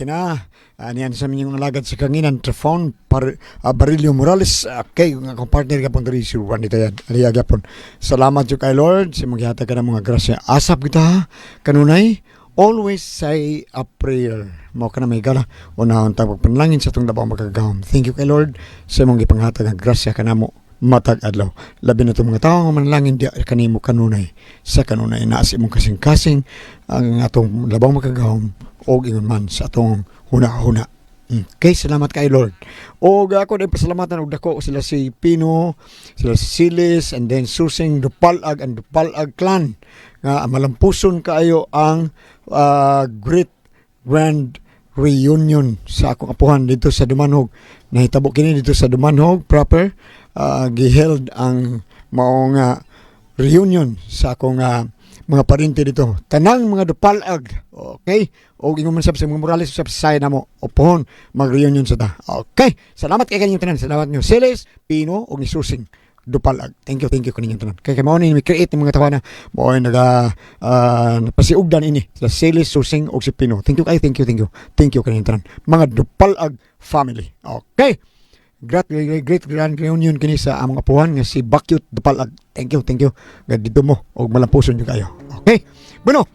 na. Aniyan sa minyong alagad sa kanginan, Trafon Barillo Morales. Okay, ang akong partner gapon diri si Juanita yan. Aliya gapon. Salamat jud kay Lord sa imong gihatag ka ng mga grasya. Asap kita ha. Kanunay, always say a prayer. Mao ka na may gala. Unahon ta pagpanalangin sa atong labaw makagagahom. Thank you kay Lord sa imong gipanghatag nga grasya kanamo matag adlaw. Labi na itong mga tao nga manalangin diya kanimo kanunay sa kanunay naa sa imong kasing-kasing ang atong labaw makagagahom og ingon man sa atong huna-huna. Okay, salamat kay Lord. Og ako din pasalamatan og dako sila si Pino, sila si Silis, and then Susing Dupalag and Dupalag clan nga malampuson kaayo ang great grand reunion sa akong apuhan dito sa Dumanhog. Nahitabo kini dito sa Dumanhog proper. Giheld ang maong reunion sa akong mga parente dito. Tanang mga Dupalag. Okay? O ingon man sab sa mga Morales sab sa namo upohon mag-reunion sa ta. Okay. Salamat kay kaninyong tanan. Salamat niyo Celes, Pino ug ni Susing Dupalag. Thank you kaninyong tanan. Kay kay mao ni mi create ng mga tawana mo ay naga napasiugdan ini sa Celes, Susing ug si Pino. Thank you kay, thank you, thank you. Thank you kaninyong tanan. Mga Dupalag family. Okay. Great, great, great grand reunion kini sa among apuhan nga si Bakyut Dupalag. Thank you, thank you. Nga dito mo og malampuson jud kayo. Okay. Bueno,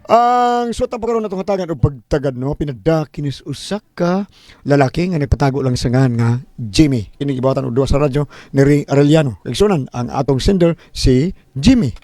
ang suwat pa karon natong hatagan og pagtagad no pinada kinis usa ka lalaki nga nagpatago lang sa ngalan nga Jimmy. Kini gibuhatan og duwa sa radyo ni Ray Arellano. Igsunan ang atong sender si Jimmy.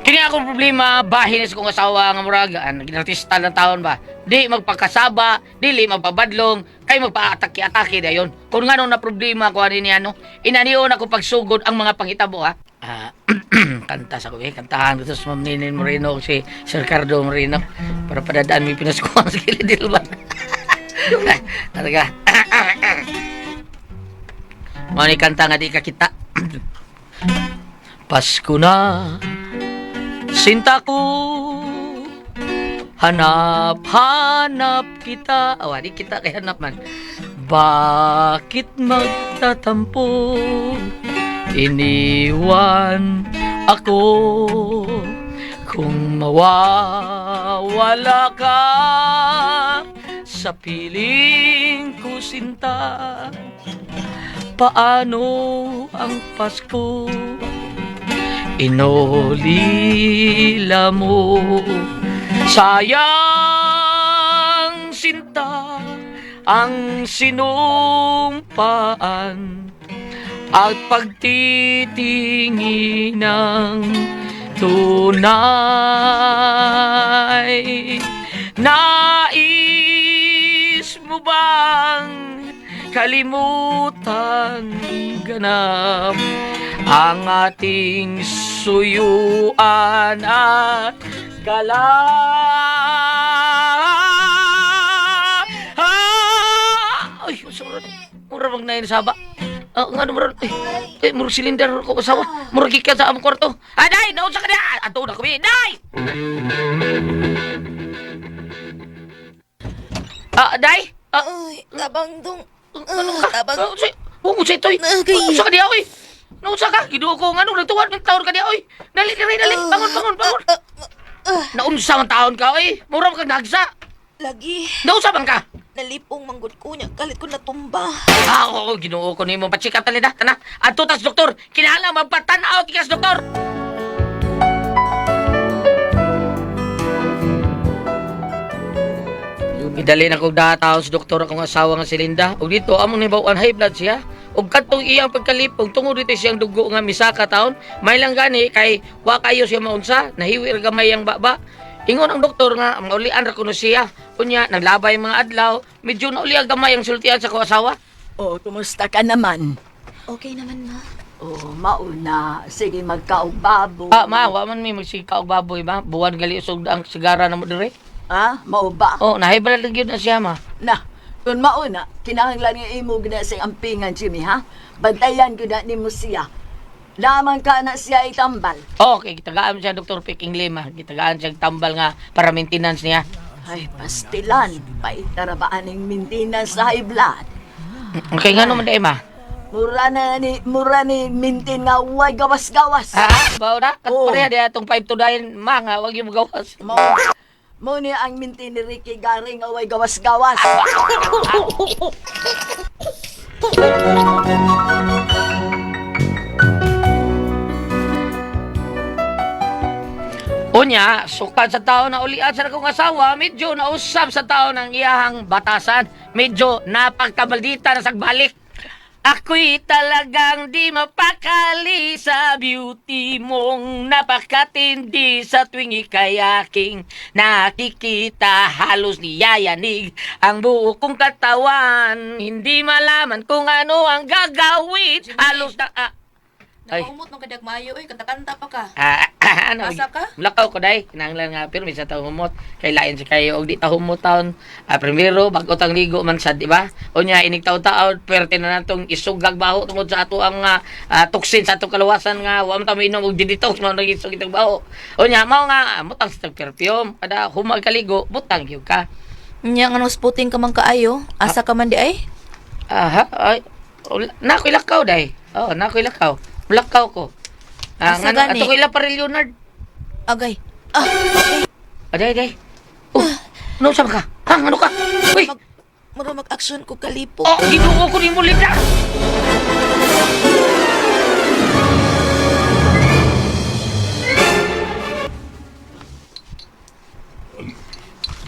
Kini akong problema, bahin sa kong asawa nga murag, ang artista ng taon ba? Di magpakasaba, dili magpabadlong, kay magpaatake-atake dayon. Kung ngano na problema ko ani niya no, inaniyon ako pagsugod ang mga panghitabo ha. Kanta sa ko eh, kantahan ko sa Ma'am Ninin Moreno si Sir Cardo Moreno para padadaan mi pinaskuhan sa kilid ba. Talaga. Mao ni kanta nga di ka kita. Pasko na. Sinta ko, hanap-hanap kita. Awa, di kita kay hanap man. Bakit magtatampo? Iniwan ako kung mawawala ka sa piling ko, sinta. Paano ang Pasko? Inolila mo. Sayang sinta ang sinumpaan at pagtitingin ng tunay. Nais mo bang kalimutan ganap ang ating suyuan at gala? Ay, sorry. Mura bang nain saba? Ah, nga mura. Eh, mura silinder ko kasawa. Mura gikan sa among kwarto. Ah, day, naunsa ka niya. Ato na kami. Day! Ah, day? Ah, Ay, tabang dong. ano ka? Tabang. Ah, si Toy. Agay. Unsa ka diha, oy? Naunsa ka? Giduo ko nga nung nagtuwad ng taon ka diha, oy. Dali, dali, dali. Bangon, bangon, bangon. Naunsa man taon ka, oy. Mura man kag nagsa. Lagi, Naunsa man ka? nalipong manggod ko niya. Kalit ko natumba. Ah, oo, Ginoo ko nimo pa-check up talida. Tana, adto tas doktor. Kinahanglan magpatan-aw tikas doktor. Gidali na kog dataw sa doktor akong asawa nga si Linda. Ug dito among nibaw-an high blood siya. Ug kadtong iyang pagkalipong tungod dito siyang dugo nga misaka taon, may lang gani kay wa kayo siya maunsa, nahiwi ra gamay ang baba. Ingon ang doktor nga maulian ra kuno siya. Unya naglabay mga adlaw, medyo nauli ang gamay ang sultian sa akong asawa. Oh, kumusta ka naman? Okay naman, ma. Oh, mauna. Sige, magkaubabo. Ah, ma, wa man mi magsika og baboy ma. Buwan gali usog ang sigara na mo dire. Ah, mauba? Oh, nahibala lang gyud na siya ma. Na, kung mauna, kinahanglan nga imo gina sa ampingan, Jimmy, ha? Bantayan ko na nimo siya. Lamang ka na siya itambal. Oh, okay, gitagaan siya Dr. Peking Lima. Gitagaan siya tambal nga para maintenance niya. Ay, pastilan. Paitarabaan ng maintenance sa high blood. Okay nga naman dai ma. Mura ni mintin nga way gawas-gawas. Ah, bao na. Kat Oo. pareha diha atong 5 to 9 ma nga wag yung gawas. Mo ni ang mintin ni Ricky Gary nga way gawas-gawas. Unya, sukad sa tao na ulian sa akong asawa, medyo nausap sa tao ng iyahang batasan. Medyo napagkamaldita na sagbalik. Ako'y talagang di mapakali sa beauty mong napakatindi sa tuwing ika'y aking nakikita. Halos niyayanig ang buo kong katawan. Hindi malaman kung ano ang gagawin. Halos na... Ay. Nakaumot nung kadag maayo oy, kanta-kanta pa ka. Ah, ano? Asa ka? Lakaw ko day. Kinahanglan nga pero minsan ta humot. Kay lain sa kayo og di ta humot taon. Ah, primero bag-o tang ligo man sad, di ba? Unya inig taw-taon perte na natong isugag baho tungod sa ato ang toxin sa atong kaluwasan nga wa man ta minom og detox mao nang isug itong baho. Unya mao nga butang sa perfume kada humag kaligo butang gyud ka. Nya nga sputing ka man kaayo, asa ka man di ay? Aha, ay na ako'y lakaw day. Oh, na ako'y lakaw. Lakaw ko. Ah, Asa nga gani? ato ko ila pa Leonard. Agay. Ah, okay. Aday, aday. Oh, ano sa ka? Ha, ano ka? Uy, Mag mura mag-action ko kalipok. oh, ginoo ko nimo Linda.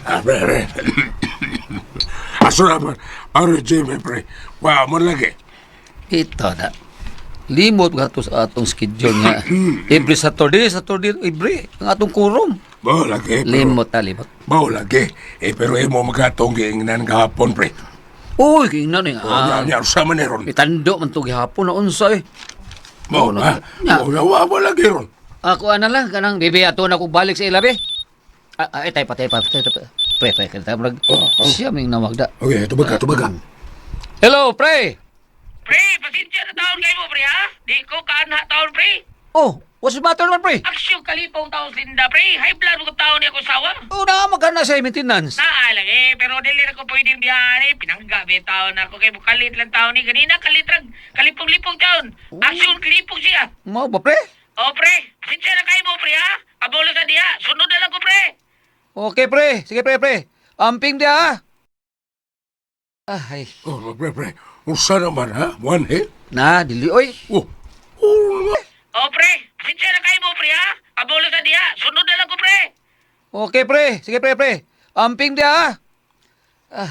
Ah, pre, pre. Aso naman, pare Jimmy, pre. Wa mo lagi. Ito na. Limot ka to sa atong schedule nga. Every Saturday, Saturday, every. Ang atong kurum. Bao lagi. Pero, Limot na, limot. Bao lagi. Eh, pero imo magatong giingnan gahapon, pre. Uy, kingnan eh. Oh, nya, Ah, nya, usa man ni ron. itando man to gihapon na unsa eh. Bao na. Nya. Oh, wa mo lagi ron. Ako ana lang, kanang bibi ato na ko balik sa ilabi. Ah, ah, tay patay pa, tay pa. Pre, pre, kita murag. Oh, oh. Siya ming nawagda. Okay, tubaga, tubaga. Hello, pre. Pre, pasensya na taon kayo mo, pre, ha? Di ko kaanha taon, pre. Oh, what's the matter naman, pre? Aksyon kalipong taon Linda, pre. High blood mo taon niya ko sawa. Oh, na magana sa maintenance. Naa lang eh, pero dili na ko pwedeng biyahan eh. Pinangga be taon ako kay bukalit lang taon ni ganina kalitrag kalipong-lipong taon. Aksyon kalipong siya. Mao ba, pre? Oh, pre, pasensya na kayo mo, pre, ha? Kabulo sa diha. Sunod na lang ko, pre. Okay, pre. Sige, pre, pre. Amping dia, ha? Ay, Oh, pre, pre. Usa naman, ha? One hit? na, dili, oy. Oh, oh, nga. Oh, pre, pasensya na kayo mo, pre, ha? Kabulo sa diha. Sunod na lang ko, pre. Okay, pre. Sige, pre, pre. Amping dia, ha?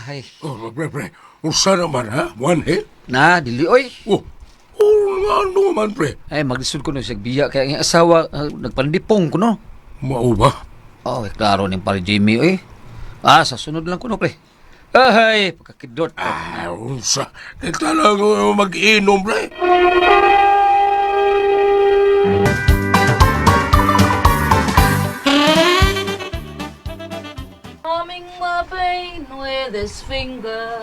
Ay, Oh, pre, pre. Usa naman, ha? One hit? na, dili, oy. Oh, oh, nga, ano man, pre? Ay, maglisod ko no sa biya. Kaya ang asawa, nagpandipong ko, no? Mao ba? Oh, eh, klaro ning pare Jimmy, oy. Ah, sa sunod lang ko, no, pre. Ay, pagkakidot. Ah, unsa. Kita lang mag-inom, pre. Strumming my pain with his finger,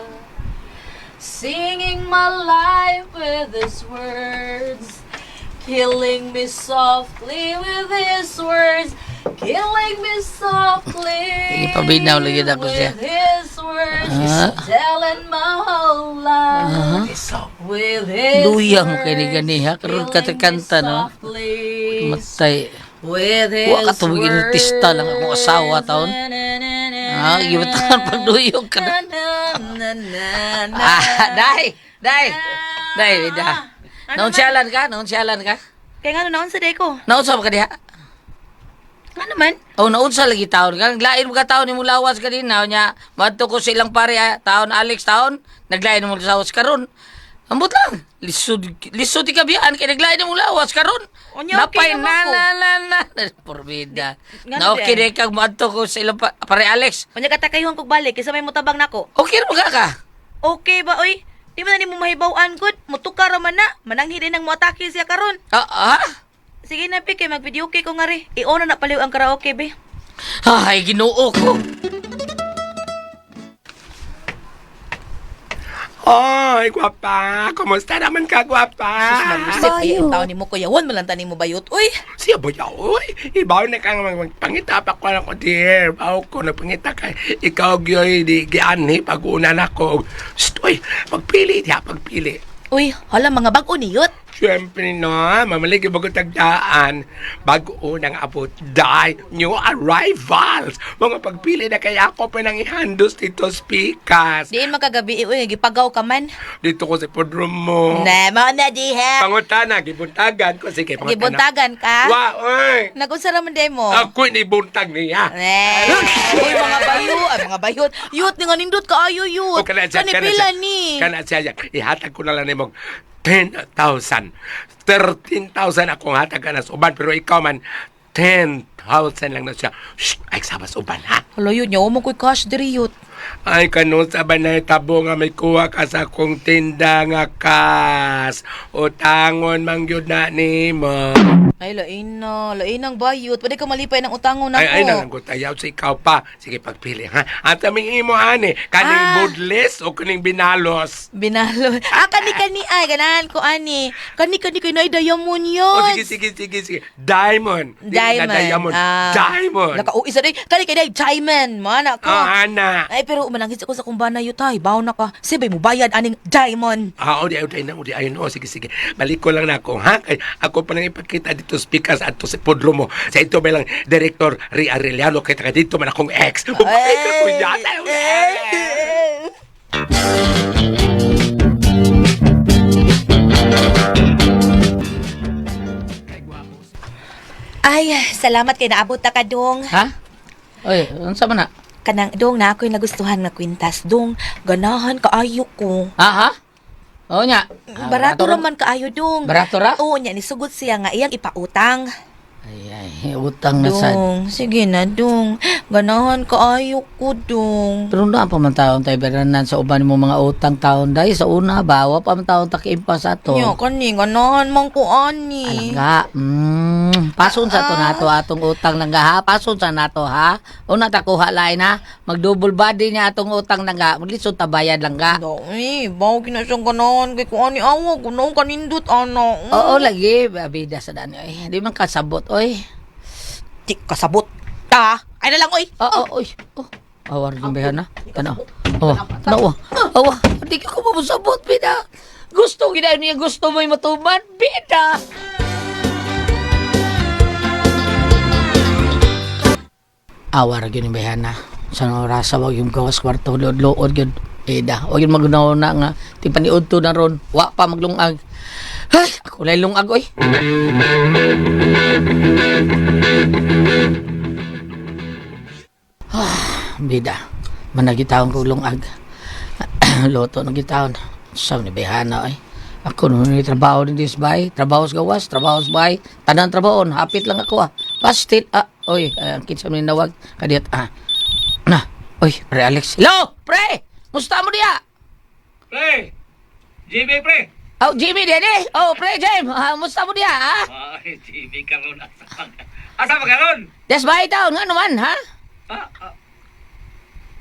singing my life with his words, killing me softly with his words, killing me softly Ipabinaw lagi na ko siya. with his words, Ah. telling my whole life with his Luya mo words, kay ni gani, ha? Karon ka killing me kanta, no? softly Matay. with his Wa ka tumigil artista lang akong asawa taon. Ah, gibutangan pagduyog ka na. Ah, day, day. Day, da. Naunsialan ka? Naunsialan ka? Kaya nga naon sa day ko. Naunsa ba ka diha? Nga naman? Oh, naunsa lagi taon ka. Naglain mo ka taon imong lawas kanina nya. Madto ko sa ilang pare ah, taon Alex taon. Naglain mo lawas karon. Ambot lang. Lisod lisod ka biyaan kay naglain mo lawas karon. Unya, okay Napay naman na ko. na na na. Porbida. Nga Na okay di ay. di kag moadto ko sa ilang pare Alex. Unya ka takayuhan kog balik kaysa may mutabang nako. Okay ra ba ka ka? Okay ba oy? Di man na nimo mahibaw-an gud. Mutuka ra man na. Mananghi din ang moatake siya karon. Ah, ah? Sige na pi kay mag-video okay ko nga ri. I-on na paliw ang karaoke be. Ay, Ginoo ko. Oy, gwapa! Kumusta naman ka, gwapa? Isip ay ang tao nimo kuyawan man lang tani mo bayot. Uy, Siya ba ya, oy? Ibaw na kang magpangita pa ko lang ko, dear. Baw ko nagpangita kay ikaw gyoy di gianhi pag una na ko. Shh, oy, pagpili diha, pagpili. Uy, hala mga bag-o niyot. Siyempre na, mamalig yung bago tagdaan. Bago unang abot, die, new arrivals. Mga pagpili na kaya ako pa nang ihandos dito, speakers. Diin makagabi uy, gipagaw ka man. Dito ko sa podroom mo. Na, mao na diha. Pangutana, gibuntagan ko. Sige, pangutana. Gibuntagan ka? Wa, oy. Nagunsa ra man day mo? Ako ni buntag niya. Eh, uy, mga bayo, ay mga bayot. Yut, nga nindot kaayo yut. O, kana siya, Kani kana pila siya. ni? Kana siya, ihatag ko na lang nimong 10,000. 13,000 akong hatag ka na sa uban, pero ikaw man, 10,000 lang na siya. Shh, ay sabas uban, ha? Hala yut, nyawa mo ko'y cash diri yut. Ay, kano sa banay tabo nga may kuha ka sa akong tinda nga kas. Utangon mang yun na nimo. Ay, lain na. Lain ang bayot. Pwede ka malipay ng utangon ako. Ay, ay, nalang ko tayaw sa ikaw pa. Sige, pagpili, ha? At aming imo, ani, kaning budlis o kaning binalos? Binalo. Ah, kani kani ay ganahan ko ani. Kani kani kay nay diamond yun. O, sige, sige, sige, sige. Diamond. Dili na Diamond. Diamond. Ah. Diamond. Naka isa day. Kani kay day diamond. Mana ko. Ah, ana. Ay pero manangis ako sa kumbana yut ay. Baw na ka. Sibay mo bayad aning diamond. Ah, o di, o di, na, o di, ayun, o, sige, sige. Balik ko lang na ako, ha? Kay, ako pa nang ipakita dito speakers at to sa podro mo. Sa ito may lang, Director Ri Arellano, kay taga dito man akong ex. Bumalik ako yata. Ay, salamat kay naabot ta ka dong. Ha? Oy, unsa man na? Kanang dong na ako'y nagustuhan nga kwintas dong. Ganahan kaayo ko. Ha ha? Oo nya. Ah, Barato ra man kaayo dong. Barato ra? Oo nya nisugot siya nga iyang ipautang. Ay ay, utang na sad. Dong, sige na dong. Ganahan kaayo ko dong. Pero na pa man taon tayo beranan sa uban mo mga utang taon dai sa una ba wa pa man taon takiimpa sa ato. Nya kani ganahan man ko ani. Alangga. Pason sa to nato atong utang langga ha. Pason sa nato ha. Una ta kuha lain ha. Mag-double body niya atong utang langga. Maglisod ta bayad langga. Dong, eh, bawo kina siyang ganahan kay ko ani awa ko noong kanindot ana. Oo lagi bida sa dani oy. Di man kasabot oy. Di kasabot. Ta, ay na lang oy. Oo, oy. Oh. Awar yung behan na. Tanaw. Oh, tanaw. Awa, di ka ko mabusabot, bida. Gusto gina niya gusto mo'y matuman, bida. Awar gyud yung behan na. Sa orasa wag yung gawas kwarto lood-lood gyud. Bida, wag yung magunaw na nga ti paniudto na ron. Wa pa maglungag. Hay, ako lay lungag oy. Bida, managitawon ko lungag. Loto ng gitawon. Sa ni Behana ay. Ako nung ni trabaho din this bay, trabaho sa gawas, trabaho sa bay, tanan trabaho, hapit lang ako ah. Pastil ah, oy, ang kinsa man nawag kadiyat ah. Na, oy, pre Alex. Hello, pre. Musta mo diya? Pre! Jimmy, pre! Oh, Jimmy dede. Oh, pre James, ah, musta mo diya ah? Ay, Jimmy, karon asa pa Asa pa karon? Des bay taon nga naman ha? Ha? Ah,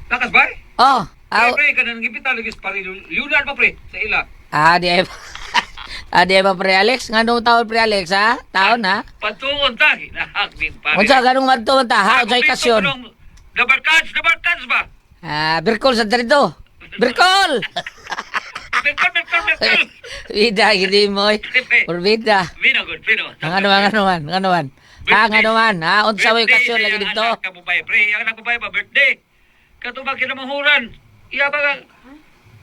Lakas ba? Oh, Pre, aw, pre, kanang gipita lagi sa pare Leonard pa pre sa ila. ah, di ay Ah, di ba pre Alex? Nga nung taon pre Alex ha? Taon ha? Patungon ta hinahak din pare. Unsa ganung adto man ta ha? Unsay kasyon? Dabarkads, dabarkads ba? Ah, Birkol sa dito. Birkol! Birkol, birkol, birkol. Bida, hindi mo. eh. Porbida. Vino good, vino. Ang ano man, ano man, ano man. Ha, ang ano man, ha? Unsa may kasyon lagi dito? Anak ka babae, pre. Ang anak babae ba birthday? Kato ba kinamahuran? Iya ba ka?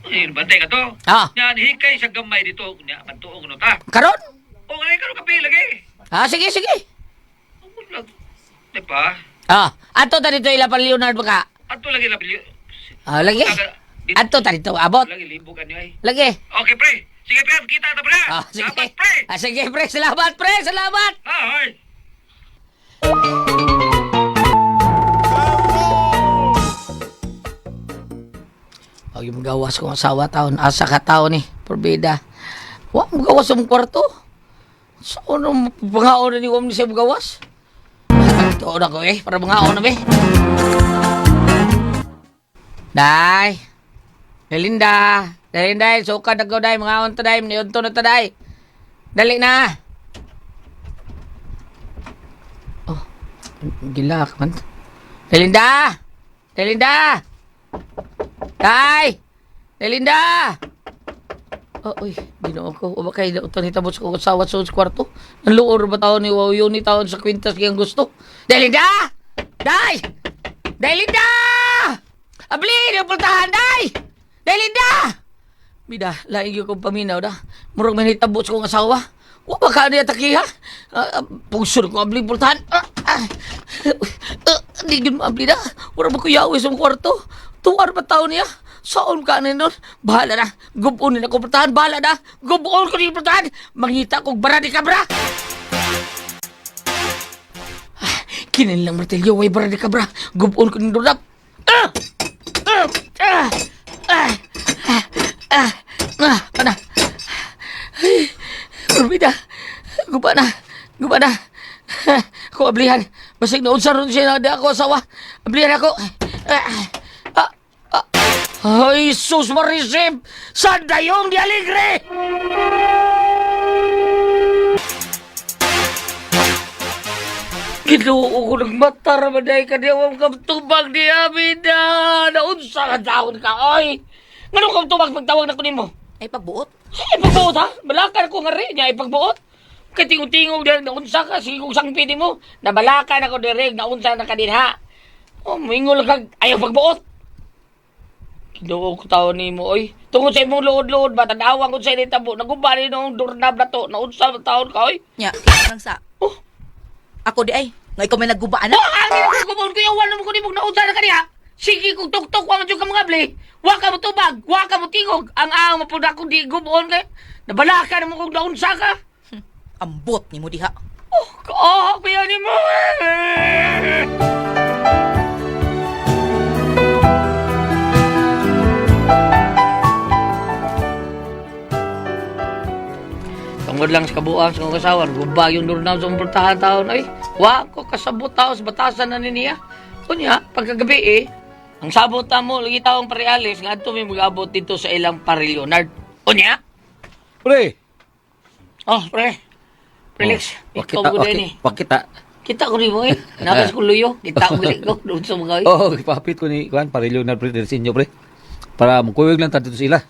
Ay, bantay ka to. Ah. Nya hikay sa gamay dito. Nya pantuong no ta. Karon? O ngayon karon kape lagi. Ah, sige, sige. Di ba? Ah, ato ta dito ila pa Leonard baka. Ato lagi la bili. Ah, lagi. Ato ta dito, abot. Lagi libo kanyo ay. Lagi. Okay, pre. Sige, pre. Kita ta, pre. Ah, sige. Salamat, pre. Ah, sige, pre. Salamat, pre. Salamat. Ah, ay. Huwag yung gawas kong asawa taon. Asa ka taon ni. Porbida. Huwag mo gawas sa mong kwarto. Sa unong pangaon na ni Huwag siya gawas. Ito na ko eh. Para mangaon na be. Day. Melinda! Dali, day. Sukad ako, day. Mga unta, day. Niunto na ta, day. Dali na! Oh, gilak man. Melinda! Melinda! Day! Melinda! Oh, uy, ginoo ko. O ba kayo ito ni tabot sa kong asawa sa kwarto? Ang luor ba taon ni Wow yun ni taon sa kwintas kiyang gusto? Delinda! Day! Delinda! Abli! Yung pultahan, day! Delinda! Bida, laing yung kong paminaw da. Murag may nitabot sa kong asawa. Wa ba ka niya takiha? Pungsod ko abli pultahan. Di yun maabli na. Wala ba ko yawi sa kwarto? Tuwar ba taon niya? Saon ka na nun? Bahala na. Gubon na ko pultahan. Bahala na. Gubon ko ni pultahan. Mangita kong bara di kabra. Kinin lang martilyo. Way bara di kabra. Gubon ko ni dulap. Ah! Ah! Ah! Ah! Ah! Ah! Ah! Ana. Ay, Rubida. Guba na. Guba na. Ako ablihan. Basig na unsa ron siya na di ako asawa. Ablihan ako. Ah! Ah! Ah! Ay, sus marisip! Sa dayong di aligre! Ginoo ko nagmata raman dahil ka niya wang kamtubag ni Amina. Naunsa ka taon ka, oy! Ngano kamtubag pagtawag na ko nimo? Ay pagbuot. Ay, pagbuot ha? Balakan ko nga rin niya ipagbuot. Kay tingog-tingog dahil naunsa ka, sige kong sangpiti mo. Nabalakan ako direk, naunsa na ka din ha. Oh, mingol kag ayaw pagbuot. Ginoo ko taon nimo oy. Tungod sa imong luod-luod ba tanawang ko sa initabo, naguba ni noong doorknob na to, naunsa ba taon ka oy? Nya, kita lang sa. Oh, Ako di ay. Nga ikaw may nagguba ana. Oh, ang ina ko ko yung wala mo ko nimo naunsa na kaniya. Sige kung tuktok wa man jud ka mga bli. Wa ka mo tubag, wa ka mo tingog. Ang ang mapud ako di gubon kay. Nabalaka na mo kung naunsa ka. Ambot nimo diha. Oh, oh, kuya ni mo. Tungod lang sa kabuang sa kong kasawan, guba yung durnaw sa umpultahan taon. Ay, wa ko kasabot tao sa batasan na ni niya. Kunya, pagkagabi eh, ang sabot ta mo, lagi taong parealis, nga ato may mag-abot dito sa ilang pare Leonard. Unya? Pre. Oh, pre. Prelix, Oh, ikaw wakita, ko din eh. wakita. Kita ko rin mo eh. Nakas ko luyo. Kita ko rin ko. Doon sa mga eh. Oh, ipapit ko ni Juan para Leonard pre diri sa inyo pre. Para mukuyog lang ta dito sila.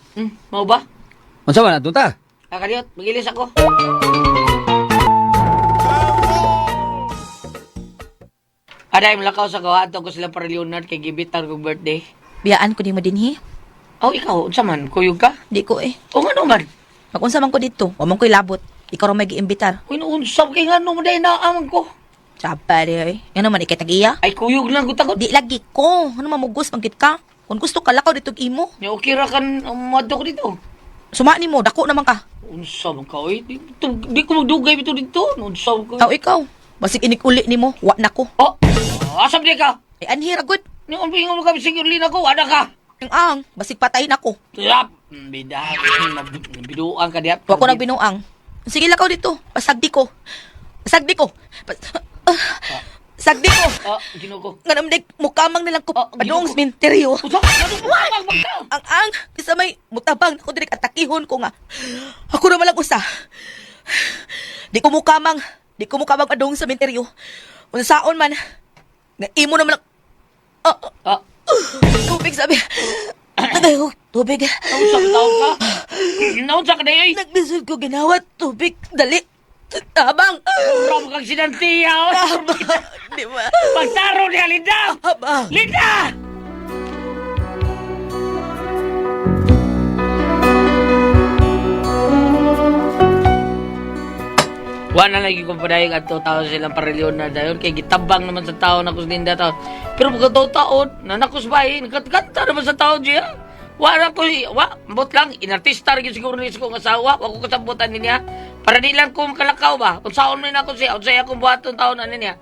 Mau ba? Unsa man adto ta? Kakaliot, magilis ako. Aday, malakaw sa gawa. Ato ko sila para Leonard kay gibitar kong birthday. Biyaan ko nimo dinhi. Oh, ikaw, unsa man? Kuyog ka? Di ko eh. O nga naman. Magunsa man ko dito. Wa man ko'y labot. Ikaw ra may giimbitar. Uy, naunsap kay nga naman dahil naamang ko. Tsaba di ay. Ngano man ikay tag-iya? Ay, kuyog lang ko takot. Di lagi ko. Ano mamugos pangkit ka? Kung gusto ka lakaw dito imo. Nya, okay ra kan umadto ko dito. Suma nimo, dako naman ka. Unsa man ka, oy. Di ko magdugay dito dito. Unsa man ka. Tao ikaw. Basig inig uli nimo, wa na ko. Oh, asam di ka? Ay anhi ra gud. Ni unping mo kami sige ulin ako, ana ka. Ang ang, basig patayin ako. Yap, bida, biduan ka diap. Wa ko nagbinuang. Sige lakaw dito. Pasagdi ko. Pasagdi ko. Sagdi ko. Ah, Ginoo ko. Nga naman mukamang nilang ko Ah, padung Ginoo ko. sementeryo. Usa, ano ba magka? Ang ang isa may mutabang ako direk atakihon ko nga. Ako ra man lang usa. Di ko mukamang, di ko mukamang padung sa sementeryo. Unsaon man nga imo naman lang ah, Ah, tubig sabi. Tagay ko tubig. naunsa ka taon ka? Naunsa ka dayoy? Naglisod ko ginawat tubig dali. Tabang. Rom kang sinantiya. oy. Tabang. Di ba? Pagtaro niya, Linda! Tabang. Linda! Wala na lagi kong padayag at tao silang para Leonard dayon kay gitabang naman sa tao na Linda tao. Pero pagka taon, nanakos ba eh, nagkanta naman sa tao siya. Wala ko, wa, ambot lang, inartista rin siguro ni kong asawa, wa ko kasabutan niya. Para di lang ko makalakaw ba, unsaon man ako siya, unsay akong buhaton taon ano niya.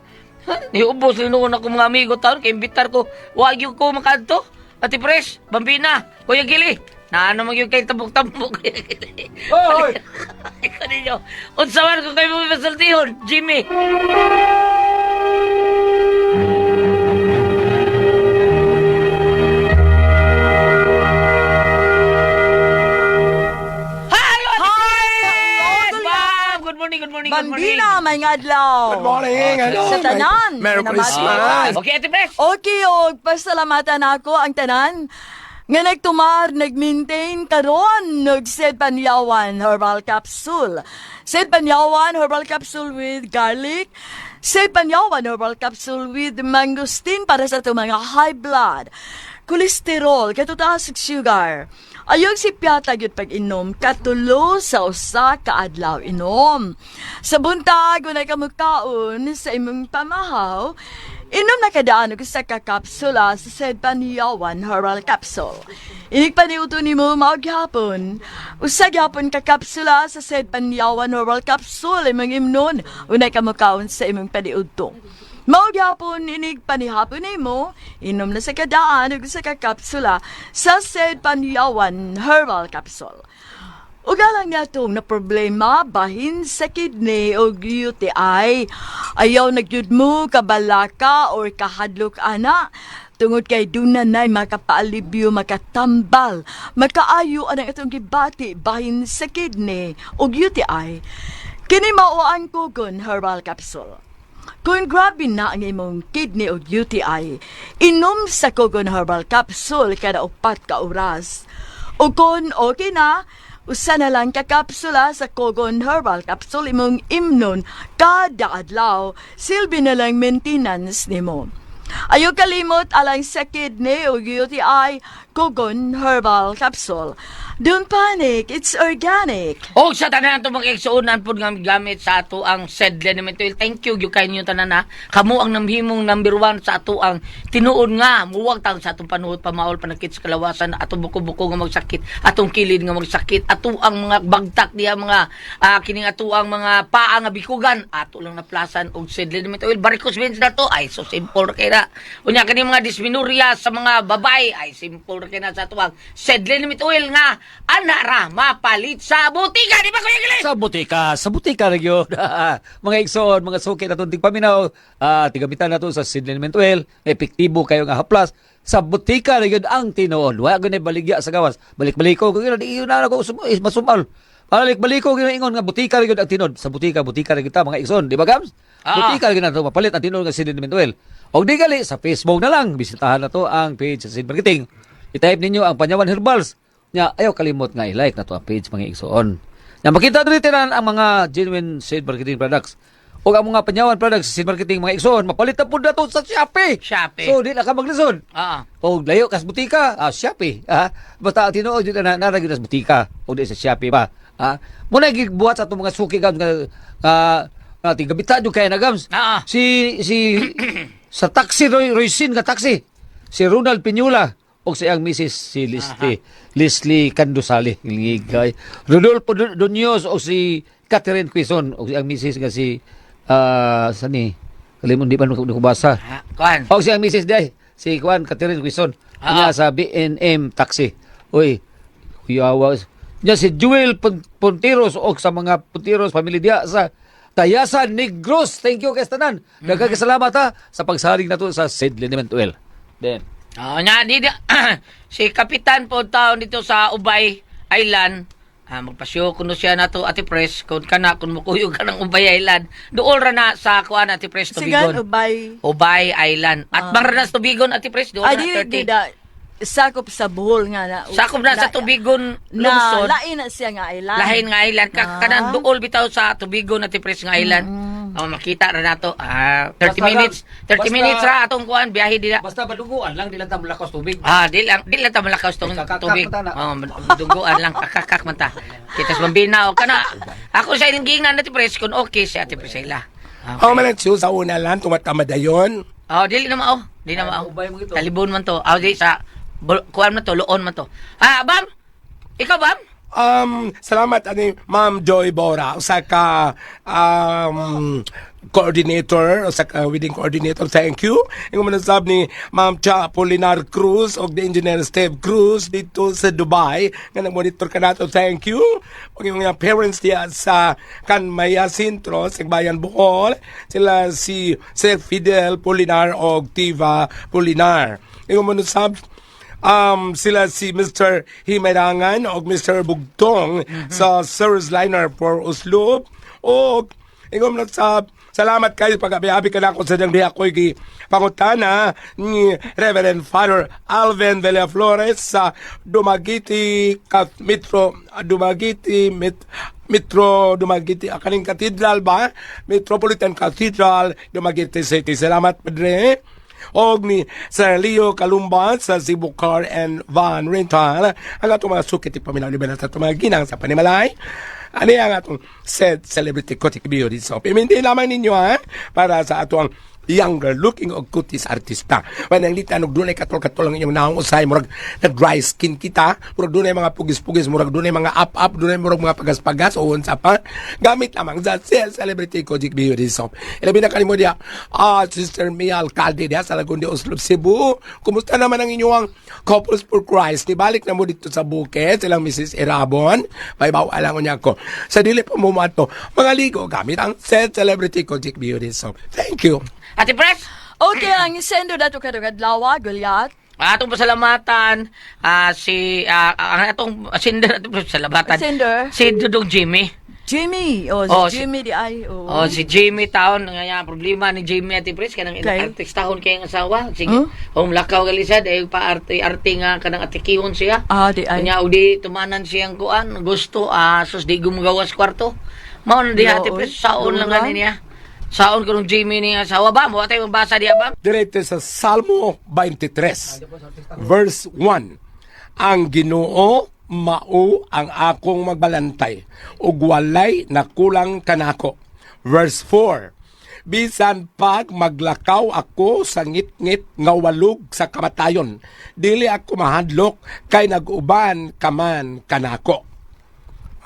Ha? Niubos rin noon ako mga amigo taon, kay imbitar ko, wa gyud ko makaadto. Ate Pres, Bambina, Kuya Gili, naano man gyud kay tambok-tambok Kuya Gili. Oy! Ikaw ninyo. Unsa man kung kayo mapasultihon, Jimmy. morning, good morning. Bambina, may adlaw. Good morning. Hello. Sa tanan. Merry Minamahal. Christmas. Okay, Ate Pres. Okay, og pasalamatan ako ang tanan nga nagtumar, nag-maintain karon og Sid Panyawan Herbal Capsule. Sid Panyawan Herbal Capsule with garlic, Sid Panyawan Herbal Capsule with mangosteen para sa itong mga high blood, cholesterol, katutaas ug sugar. Ayog si Piata gyud pag-inom, katulo sa usa ka adlaw inom. Sa buntag, unay ka mukaon sa imong pamahaw, inom na kadaan og usa ka kapsula sa Sid Panyawan Herbal Capsule. Inig paniuto nimo mao gyapon. Usa gyapon ka kapsula sa Sid Panyawan Herbal Capsule imong imnon, unay ka mukaon sa imong paniudto. Mao gyapon inig panihapon nimo, inom na sa kadaan og usa ka kapsula sa Sid Panyawan Herbal Capsule. Ug alang natong na problema bahin sa kidney o UTI. Ayaw na gyud mo kabalaka or kahadlok ana. Tungod kay duna nay makapaalibyo, makatambal, makaayo anang itong gibati bahin sa kidney o UTI. Kini mao ang Kugon Herbal Capsule. Kung grabe na ang imong kidney o UTI, inom sa Kugon Herbal Capsule kada 4 ka oras. O kung okay na, usa na lang ka kapsula sa Kogon Herbal Capsule imong imnon kada adlaw, silbi na lang maintenance nimo. Ayaw kalimot alang sa kidney o UTI, Kogon Herbal Capsule. Don't panic, it's organic. Og sa tanan ato mga igsuonan pod nga gamit sa ato ang Sid Liniment Oil. Thank you gyud kay ninyo tanan ha. Kamo ang namhimong number one sa ato ang tinuod nga muwag taon sa atong panuhot pamaol panakit sa kalawasan, atong buko-buko nga magsakit, atong kilid nga magsakit, ato ang mga bagtak diha, mga kining ato ang mga paa nga bikugan, ato lang naplasan og Sid Liniment Oil. Varicose veins na to ay so simple ra kay na. Unya kini mga dysmenorrhea sa mga babae ay simple ra kay na sa ato ang Sid Liniment Oil nga ana ra mapalit sa botika, di ba, Kuya Gilis? Sa butika ra gyud. Mga igsoon, mga suki natong tigpaminaw, tigamitan nato sa Sid Liniment Oil, epektibo kayo nga haplas. Sa butika ra gyud ang tinuod. Wa gyud baligya sa gawas. Balik-baliko ko gyud di na ako masumal. Balik-baliko gyud ingon nga butika ra gyud ang tinuod. Sa butika, butika ra gyud ta, mga igsoon, di ba, Gams? Ah. Butika ra gyud nato mapalit ang tinuod nga Sid Liniment Oil. Og di gali sa Facebook na lang, bisitahan na to ang page sa Sid Marketing. I-type ninyo ang Panyawan Herbals. Nya ayaw kalimot nga i-like na to ang page, mga igsoon. Nya makita diri tanan ang mga genuine Sid Marketing products. O ang mga Panyawan products sa Sid Marketing, mga igsoon, mapalit na pud nato sa Shopee. Shopee. So di na ka maglisod. O layo kas butika, Shopee. Basta ang tinuod jud na nara gyud sa butika o di sa Shopee ba. Muna gibuhat sa atong mga suki gams nga nga nga tigabita jud kay na, Gams. Si si sa taxi Roy Roycin nga taxi. Si Ronald Piñula og sa iyang misis si Leslie Leslie Candusali ngigay. Rodolfo Dunyos og si Catherine Quezon og siyang misis nga si sani kalimon di pa ko basa. Kuan. Og siyang misis day si Juan Catherine Quezon niya sa BNM Taxi. Uy, kuyawa. Niya si Jewel Pontiros og sa mga Pontiros family diya sa Tayasan, Negros. Thank you kay tanan. Daghang salamat ha sa pagsalig nato sa Sid Liniment Oil. Then, Oh, nya di si Kapitan po taon dito sa Ubay Island. Magpasyo kuno siya nato, Ate Pres, kung kana kung mukuyog ka ng Ubay Island. Duol ra na sa kuan, Ate Pres, Sigan, Tubigon. Ubay. Ubay Island. At ah. Ra na sa Tubigon, Ate Pres, duol Ay, na di, 30. di da, sakop sa Bohol nga na. Sakop na sa Tubigon Na, lungsod. lain na siya nga island. Lahin nga island. Kanang duol bitaw sa Tubigon, Ate Pres, nga island. Oh, makita ra nato. 30 Basta minutes, 30 minutes ra atong kuan biyahe dila. Basta baduguan lang, di lang ta malakas tubig. Di lang ta malakaw tong Kakakak tubig. man ta na. Oh, duguan lang, kakakak man ta. Kita sa Bambina o kana. Ako sa ilang giingnan, Ate Pres, kung okay si Ate Priscilla. Okay. Oh, man, sa una lang, tumatama dayon. Oh, dili na mao. Di na mao. Ubay mo ito. Talibon man to. Ah, di sa kuan man to, luon man to. Bam. Ikaw, Bam? Salamat ani Ma'am Joy Bora, usa ka coordinator, usa ka wedding coordinator. Thank you. Ingon man sab ni Ma'am Cha Polinar Cruz og the Engineer Steve Cruz dito sa Dubai nga nag-monitor kanato. Thank you. Og yung mga parents diya sa Kanmaya Sentro sa Bayan Bohol, sila si Sir Fidel Polinar og Tiva Polinar. Ingon man sab sila si Mr. Himerangan o Mr. Bugtong sa Service Liner for Oslo o Ingom lang sa salamat kayo pag-abi-abi ka na ako sa diyang diha ko'y gi pangutana ni Reverend Father Alvin Villaflores sa Dumaguete Metro Dumaguete Metro Dumaguete kaning Cathedral ba? Metropolitan Cathedral, Dumaguete City. Salamat, Padre. Og ni Sir Leo Kalumban sa Cebu Car and Van Rental ang atong mga sukit ipaminaw ni sa atong mga ginang sa panimalay. Ano ang atong said celebrity Kotik Beauty Soap. Imindi lamang ninyo ha para sa atong younger looking og kutis artista. Pananglitan og dunay katol-katol ang inyong naong usay murag nag dry skin kita, murag dunay mga pugis-pugis, murag dunay mga up-up, dunay murag mga pagas-pagas o unsa pa. Gamit lamang sa Celebrity Kojic Beauty Soap. Ilabi na kanimo diya, Sister Mia Alcalde diya sa Lagun de Oslob, Cebu. Kumusta naman ang inyong Couples for Christ? Nibalik na mo dito sa bukid, silang Mrs. Irabon. Paibaw alang unya ko. Sa dili pa mo mato, mga ligo gamit ang Celebrity Kojic Beauty Soap. Thank you. Ate Pres, Okay, ang sendo dato karong adlaw, Goliath. Atong pasalamatan si ang atong sender, atong pasalamatan. Sender. Si Dudong Jimmy. Jimmy. Oh, si Oh, Jimmy di ay. Oh. Oh, si Jimmy taon nga nga problema ni Jimmy, Ate Pres, kanang Okay. artistahon kay ang asawa. Sige, Huh? home lakaw gali siya dahil pa arte arte nga kanang atikihon siya. Ah, di ay. Unya og di tumanan siyang kuan, gusto sus di gumagawas kwarto. Mao na diha, Ate Looy. Pres, saon lang Lura. gani niya. Saon ko Jimmy ni asawa ba? Mo atay mabasa diha ba? Diretso sa Salmo 23, verse 1. Ang Ginoo mao ang akong magbalantay, ug walay nakulang kanako. Verse 4. Bisan pag maglakaw ako sa ngitngit nga walog sa kamatayon, dili ako mahadlok kay nag-uban ka man kanako.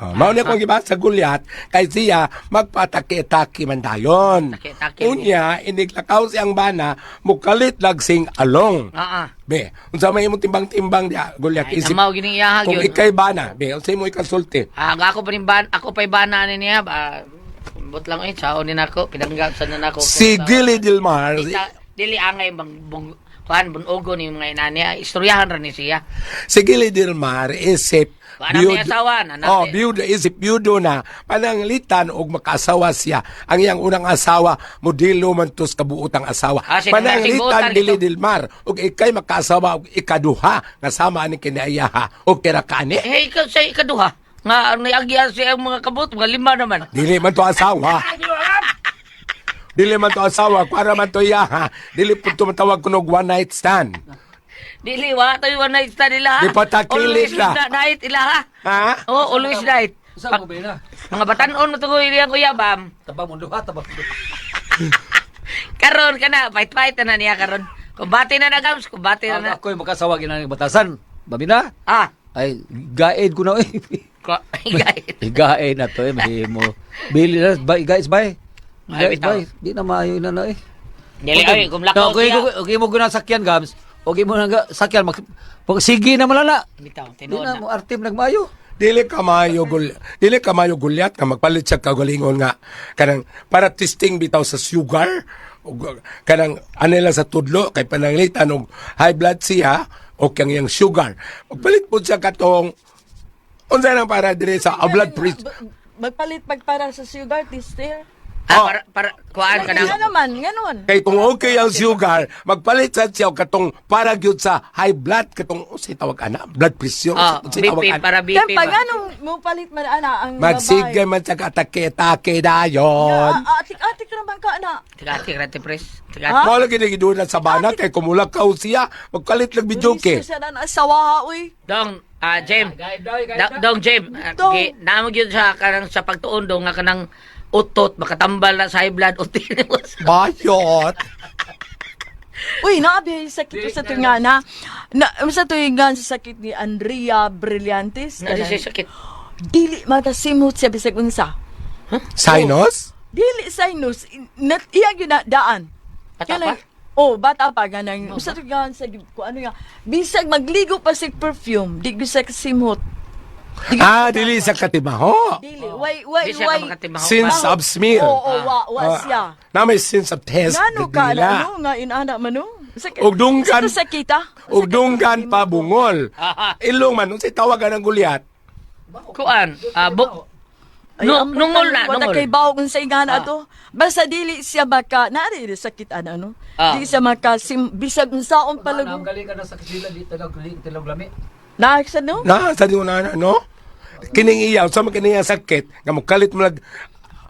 Mao ni akong gibasa sa Goliath kay siya magpataki-taki man dayon. Taki-taki. Unya iniglakaw siyang bana mukalit lagsing along. Be, unsa may imong timbang-timbang diya Goliath Ay, tamaw gining iyaha kung gyud. ikay bana, be, unsa imo ikasulti? Ako pa rin ban, ako pa'y bana ni niya. Ba, but lang eh, saon ni nako, pinanggap sa na nako. Si Gilly Dilmar, Dili angay bang bong kuan bunogo ni mga ina niya, istoryahan ra ni siya. Si Gilly Dilmar isip Wala may asawa, na- Oh, biyudo, isip biyudo na pananglitan og makaasawa siya. Ang iyang unang asawa, modelo man to sa kabuotang asawa. Ah, si Pananglitan Buotan Gilly ito. Dilmar og ikay makaasawa og ikaduha nga sama ani kinaiyaha og kira kaani. Eh, ikaw sa ikaduha nga niagya siya ang mga kabot, mga lima naman. Dili man to asawa. Dili man to asawa, para man to iyaha. Dili po tumatawag kunog one night stand. Dili wa tayo one night stand nila. Ha? Di pa takilit Always na. night ila ha. Ha? Oh, always night. Sa mo ba na? Mga batanon mo tugoy niya kuya bam. Tabang mundo ha, tabang mundo. Karon kana fight-fight na niya karon. Kumbate na na gams, kumbate na na. Ako yung makasawa ginang batasan. Babi na? Ah, Ay, gaid ko na eh. Gaid. Gaid na to eh, mahimo. Bili na, bay, guys, bay. Ay, Guys, bitaw. bay. Di na maayo na na eh. Dili ay kumlakaw Okay, siya. okay mo guna sakyan gams. Okay mo na sakyan mag sige na malala. Bitaw, Di tinuod na na. mo artim nagmayo. Dili kamayo gulyat nga magpalit siya kagalingon nga kanang para testing bitaw sa sugar ug kanang ano lang sa tudlo kay pananglitan og high blood siya o kang iyang sugar. Magpalit po siya katong unsa nang para dire sa blood pressure. Magpalit pagpara sa sugar tester. Ah, Oh. para kuan ka Nga na. naman, nga naman. Kay kung okay ang sugar, magpalit sa siya og katong para gyud sa high blood katong unsay tawag ana blood pressure Ah, unsay tawag BP ana. para BP Kaya pag ba. anong mo palit man ana ang Magsige babae. man sa atake-atake dayon. Atik-atik naman ka ana. Tigati rate pres. Tigati. Ha? Mao lagi nagiduna sa bana kay kumulakaw siya, magkalit lang video Bilis ko siya na asawa uy. Dong, Jem. Dong Jem, Dong. Namo gyud sa kanang sa pagtuon dong nga kanang utot makatambal na sa high blood utot nimo. Bayot. Uy, naabi sakit sa tuwing na. Na sa tuwing sa sakit ni Andrea Brillantes. Na di siya sakit. Dili makasimot siya bisag unsa. Sinus? Dili sinus na iya gyud na daan. Bata pa? Oh, bata pa ganang sa tuwing sa ko ano nga bisag magligo pa sig perfume, di gyud siya kasimot. Dili sa katimaho. Dili, way way Di siya way. ka makatimaho. Since Baho. of smell. Oo, wa siya. Na may sense of taste. Ngano ka dila. ano nga inana man no? Sakit. Og dunggan- Sa sakita. Ug dunggan pa bungol. Aha. Ilong man unsay tawagan ang gulyat? Kuan, buk No, ambot nungol tayo. na, Wala nungol. kay bawog sa ingana to. Basta dili siya maka, naari rin sakit ana no. Di siya maka sim, bisag unsaon palago. Gali ka na sa kasila di tilog tilog lami. Na sa no? Na, sa di mo na, no? Kining iyaw, sa mga kining sakit, nga mukalit mo lag,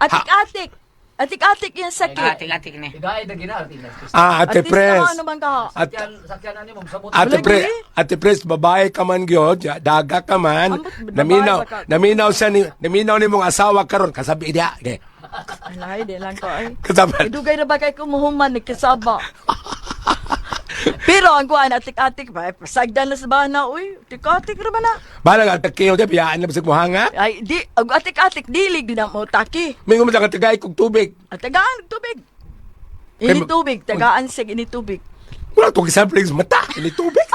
Atik-atik. Atik-atik yung sakit. Atik-atik ni. Igaay na gina artista. Ah, Ate Artista Pres. man naman ka. At, Sakyan ani mo samot. Ate Lagi. Pre, Ate Pres, babae ka man gyud, ya, daga ka man. Ambot, babae Naminaw, ba ka? naminaw siya ni naminaw ni mong asawa karon kasabi diya. Okay. Alay, di lang ko ay. Kasabi. Dugay na ba kay kumuhuman nagkasaba? Pero ang kuan atik-atik ba eh, pasagdan na sa bana uy. Atik-atik ra ba na? Balag at kiyo diya biyaan na bisag mohanga. Ay di ang atik-atik dili gid na mo taki. Mingon mo ka tagay kog tubig. At tagaan og tubig. Kay Ini tubig, tagaan sig ini tubig. Wala to gisampling sa mata, ini tubig.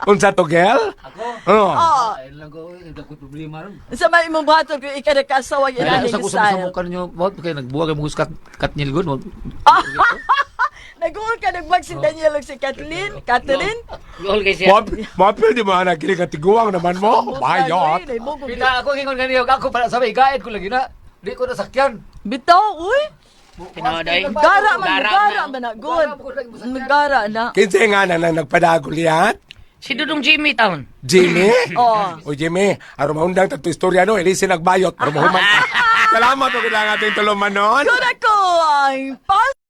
Unsa to, gel? Ako. Oh. Ay lang ko ko problema ron. Sa may imong buhaton kung ika nagkaasawa Ay, inani sa ko sa style. mo kanyo, mo kay nagbuwag ang kat katnil gun. Nag-uol ka nagbag si Daniel ug si Kathleen, Kathleen. Gol kay siya. Mapil di mo na kini katiguang naman mo. Bayot. Pita ako gingon ganiyo ako para sa igaid ko lagi na. Di ko nasakyan. Bitaw uy. Tinodoy. Gara man, Gara gara na. man na good. Gara na. Kinsa nga na nang nagpadagol yan? Si Dudong Jimmy taon. Jimmy? Oo. O Jimmy, aron maundang tagto istorya no, elisi nagbayot, aron mahuman. Salamat og ilang ating tulumanon. Good ako ang pas